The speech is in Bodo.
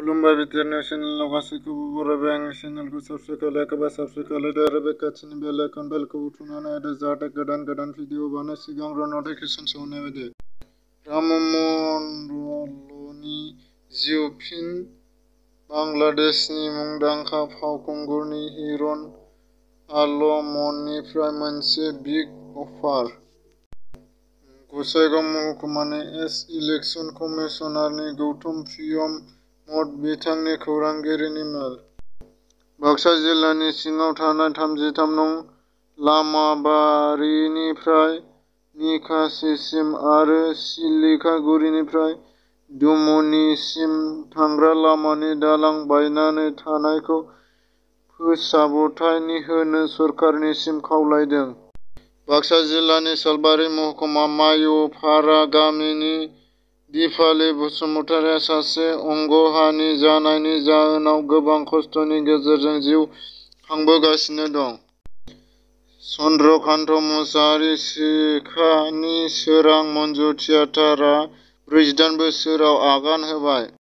खुलुमबाय बिटिआरनि चेनेलाव गासैखौबो बरायबाय। आंनि चेनेलखौ साबस्क्राइब खालायाखैबा साबस्क्राइब खालायदो आरो बे खाथिनि बेल आइकन बेलखौबो थुनानै होदो जाहाथे गोदान भिडिअ बानाय सिगांग्रो नटिफिकेसन सौहैनाय बायदि। राम मण्डलनि जिउ फिन बांलादेशनि मुंदांखा फावखुंगुरनि हिरन आलमनिफ्राय मोनसे बिग अफार। गसाइगाव महकुमानि इलेक्सन कमिसनारनि गौतम प्रियमद बिथांनि खौरांगिरिनि मेल। बाक्सा जिल्लानि सिङाव थानाय 33 नं लामाबारिनिफ्राय निखासिसिम आरो सिलिखागुरिनिफ्राय दुमनिसिम थांग्रा लामानि दालां बायनानै थानायखौ फोसाबथाय होनो सरकारनिसिम खावलायदों। बाक्सा जिल्लानि सालबारि महकुमा माय'फारा गामिनि दिपाली बसुमतारिया सासे अंगहानि जानायनि जाहोनाव गोबां खस्थ'नि गेजेरजों जिउ खांबोगासिनो दं। चन्द्रकान्त मुसाहारि सिखानि सोरां मन्जु थियेटारआ 48 बोसोराव आगान होबाय।